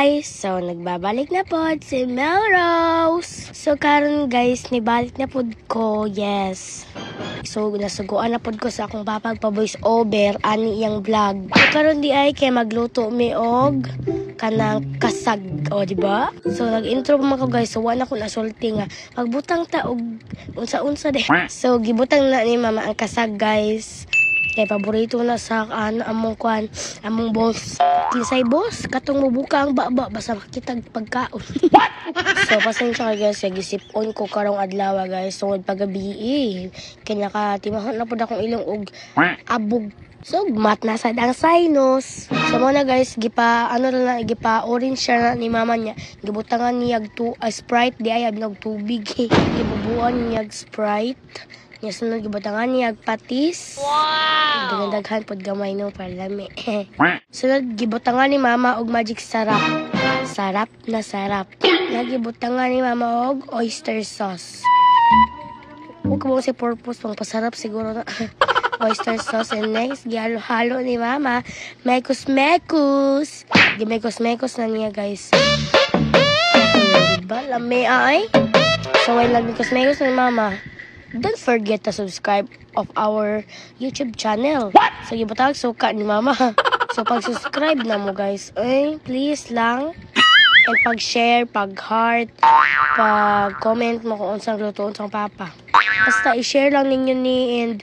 Guys! So, nagbabalik na pod si Melrose! So, karon guys, nibalik na pod ko, yes. So, nasuguan na pod ko sa akong papa pa voice over ani iyang vlog. So, karon di ay kay magluto mi og kanang kasag, o di ba? So, nag-intro pa man ko, guys, so wala ko nasulti nga magbutang ta og unsa-unsa de. So, gibutang na ni mama ang kasag, guys. Kay paborito na sa ano among kwan, among boss. Kinsay boss? Katong mubuka ang baba basta makita pagkaon. So pasensya kayo, guys, kay gisip-on ko karong adlaw, guys, tungod pagabi eh. Kay nakatimahon na pud akong ilong og abog. So, mat na sad ang sinus. So, mo na guys, gipa, ano na, gipa orange siya na ni mama niya. Gibutangan niya tu, Sprite, di ay, og tubig. Gibubuan niya Sprite. Niya sunod gibutangan niya patis. Wow! Daghan pod gamay no para lami. Sunod gibutangan ni mama og Magic Sarap. Sarap na sarap. Nagibutangan ni mama og oyster sauce. Huwag mo si purpose pang pasarap siguro na. Oyster sauce and next gihalo-halo ni mama. Mekos mekos. Gimekos mekos na niya, guys. Diba? Lami ay. So while nagmekos mekos ni mama, don't forget to subscribe of our YouTube channel. So gibutang suka ni mama. So pag-subscribe na mo, guys, ay please lang. And pag-share, pag-heart, pag-comment mo kung unsang luto unsang papa. Basta i-share lang ninyo ni and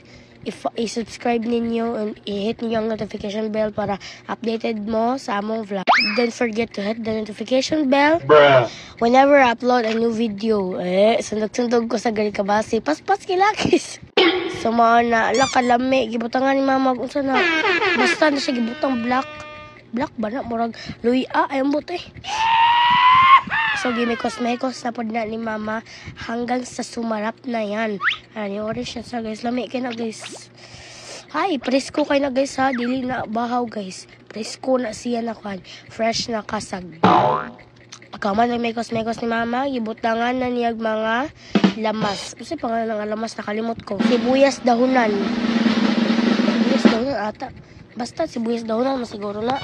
i-subscribe ninyo and i-hit ninyo ang notification bell para updated mo sa among vlog. Don't forget to hit the notification bell Bruh. Whenever I upload a new video. Eh, sundog-sundog ko sa gali kabasi. Paspas kilakis. So, mao na, ala kalami. Gibutangan ni mama, unsa na. Basta na siya gibutang black. Black ba na? Murag, luya. Ay, ambot eh. So, gimekos-mekos na pod na ni mama hanggang sa sumarap na yan. Ano, orange na sa guys. Lami kay na, guys. Hay, presko kay na, guys, ha. Dili na bahaw, guys. Presko na siya na kwan. Fresh na kasag. Pagkaman ng mekos-mekos ni mama, gibutangan na niya mga lamas. Kasi pangalan ng lamas, nakalimot ko. Sibuyas dahunan. Sibuyas dahunan ata. Basta sibuyas dahunan masiguro na.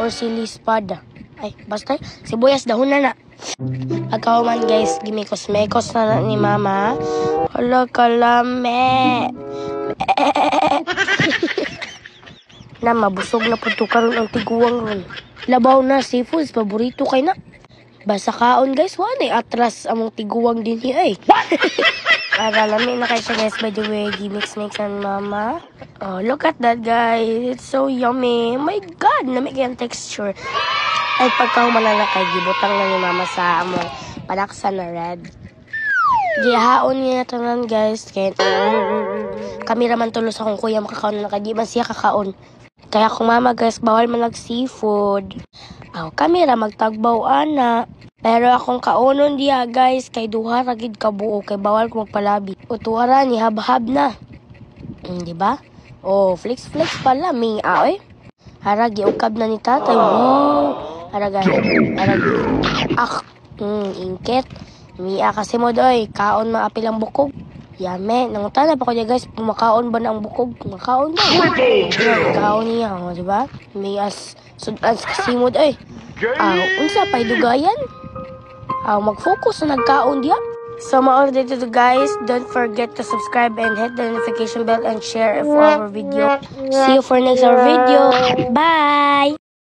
Or sili espada. Ay, basta sibuyas dahunan na. Pagkahuman, guys, gimekos-mekos na ni mama. Hala, kalame. Na mabusog na pud to karon ang tiguang ron. Labaw na seafoods, paborito kay na. Basta kaon, guys, wa na atras among tiguang din ay. Para lami na kayo siya, guys, by the way, gimix mix ang mama. Oh, look at that, guys. It's so yummy. Oh my God, lami kay ang texture. Ay pagkahuman na kay gibutang na ni mama sa among panaksa na red. Gihaon niya tanan, guys, kay kami raman tulo sa akong kuya makakaon na kay di man siya kakaon. Kaya akong mama, guys, bawal man nag seafood. Aw, kami ra magtagbaw ana. Pero akong kaonon diya, guys, kay duha ra gid ka buo kay bawal ko magpalabi. Utuha ra ni habhab na. Di ba? Oh, flex flex pala mi oy. Hara giukab na ni tatay. Wow. Hara guys. Hara. Ah, ingkit. Mia kasi mo doy, kaon maapil ang bukog. Yame, nangutana pa ko niya, guys, makaon ba na ang bukog? Makaon ba? Kaon niya, oh, di ba? Mias sudan sa kasimod ay. Ah, unsa pa'y dugayan? Ah, mag-focus sa nagkaon diya. So, mao dito guys, don't forget to subscribe and hit the notification bell and share if our video. See you for next our video. Bye!